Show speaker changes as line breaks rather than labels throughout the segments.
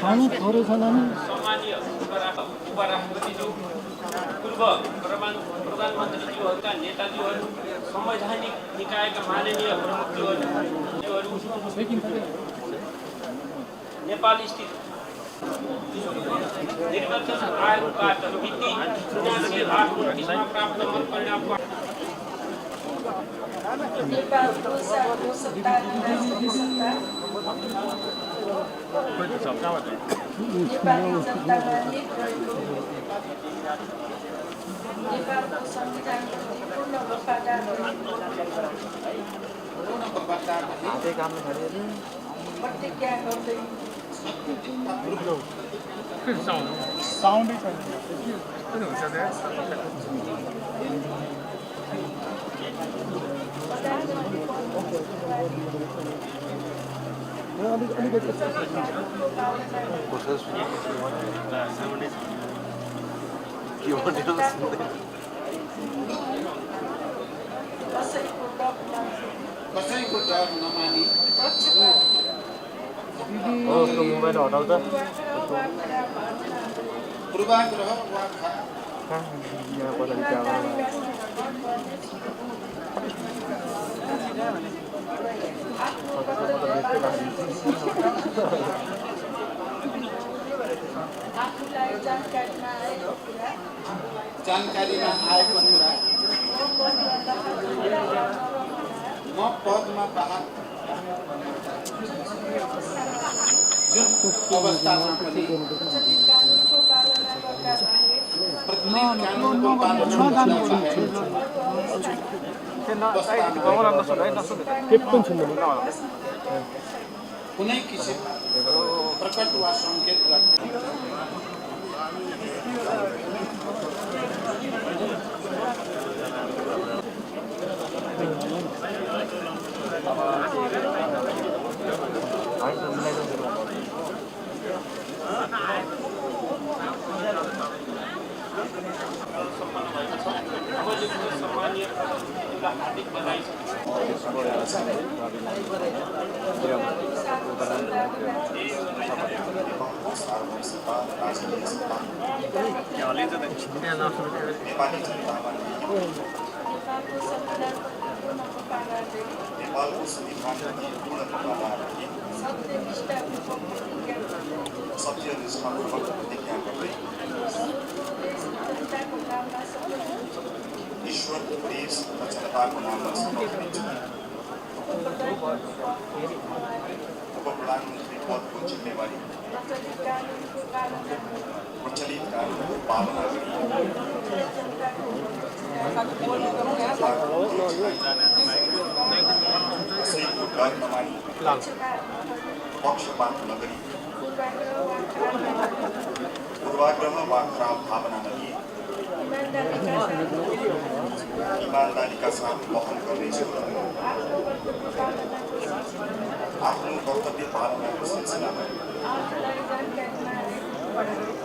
हामी थोरैछन्
सम्मानीय उपराष्ट्रपतिज्यू पूर्व प्रधानमन्त्रीज्यूहरूका नेताज्यूहरू संवैधानिक निकायका माननीय प्रमुखज्यूहरू नेपाल स्थित निर्वाचन आयोगबाट मिति 79/8/29 मा प्राप्त मतपरिणाम
नेपालको सार्वभौम सत्ता नेपाली जनतामाथि रहेको नेपालको संविधानप्रति पूर्ण वफादार प्रतिज्ञा गर्दै
कसैको डर नमानी
मोबाइल हटाउँछ
पूर्वाग्रह वा
आफूलाई जानकारीमा
आएको कुरा म पदमा बहाल जुन अवस्थामा पनि कानुनको पालना कुनै किसिमको प्रकट वा सङ्केत
सम्मानीय हार्दिक बधाई
नेपालको संविधानप्रति पूर्ण वफादार रही सत्यनिष्ठापूर्वक प्रतिज्ञा गर्दै ईश्वर देश र जनताको नाममा शपथ लिन्छु। उपप्रधानमन्त्री पदको जिम्मेवारी प्रचलित कानुनको पालना गरी कसैको डर नमानी पक्षपात नगरी पूर्वाग्रह वा खराब भावना नलिए ईमानदारीका साथ वहन गर्नेछु। आफ्नो कर्तव्य पालनाको सिलसिलामा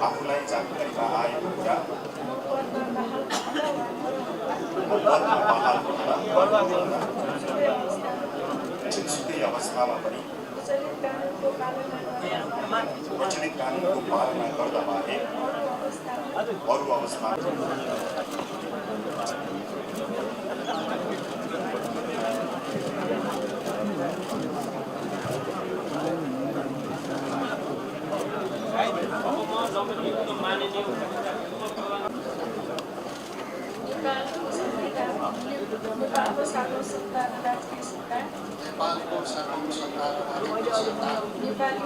आफूलाई जानकारीमा आएको कुरा जुनसुकै अवस्थामा पनि प्रचलित कानुनको पालना गर्दा बाहेक अरू अवस्था
नेपालको सार्वभौम सत्ता र राजकीय सत्ता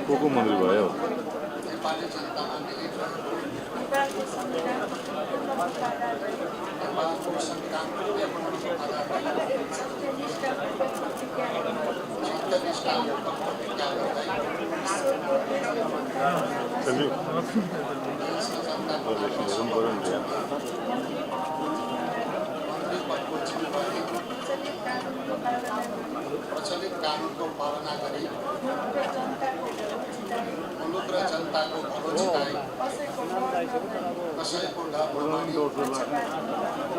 को मन्दिर भयो
नेपाली जनतामाथि
नेपालको संविधानप्रति पूर्ण वफादार
नेपालको संविधानप्रति पूर्ण वफादार
सत्यनिष्ठापूर्वक प्रतिज्ञा
प्रचलित कानुनको पालना गरी मुलुक र जनताको भलो जिताई कसैको डर नमानी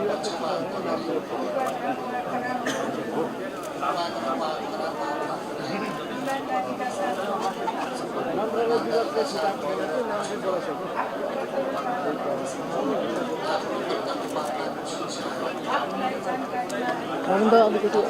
पक्षपात नगरी पूर्वाग्रह वा खराब भावना
आफूलाई जानकारीमा
भन्दा अलिकति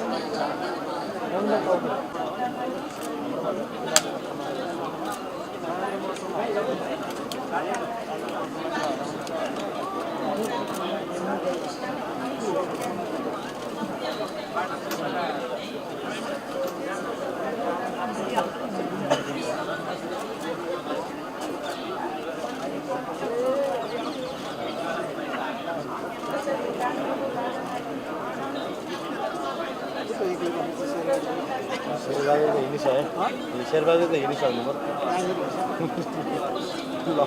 शेरबहादुर त हिँडिस है शेरबहादुर त हिँडिसक्नु ल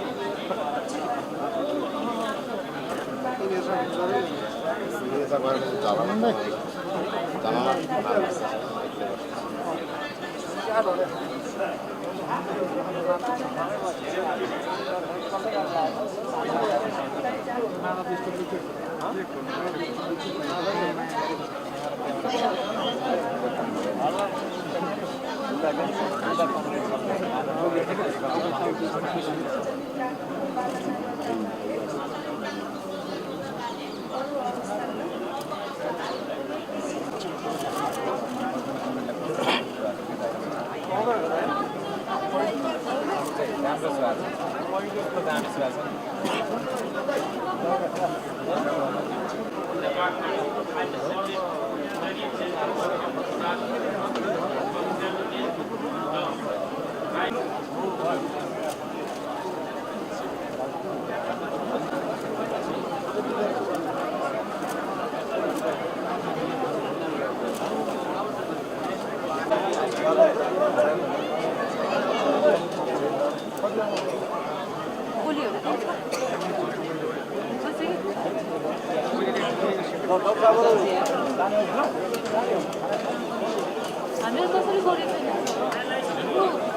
हामीले कसरी गरेको छैन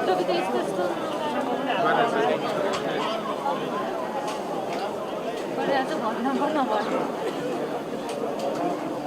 तपाईँ त यस्तो गरेर चाहिँ भन्नु नभन्नु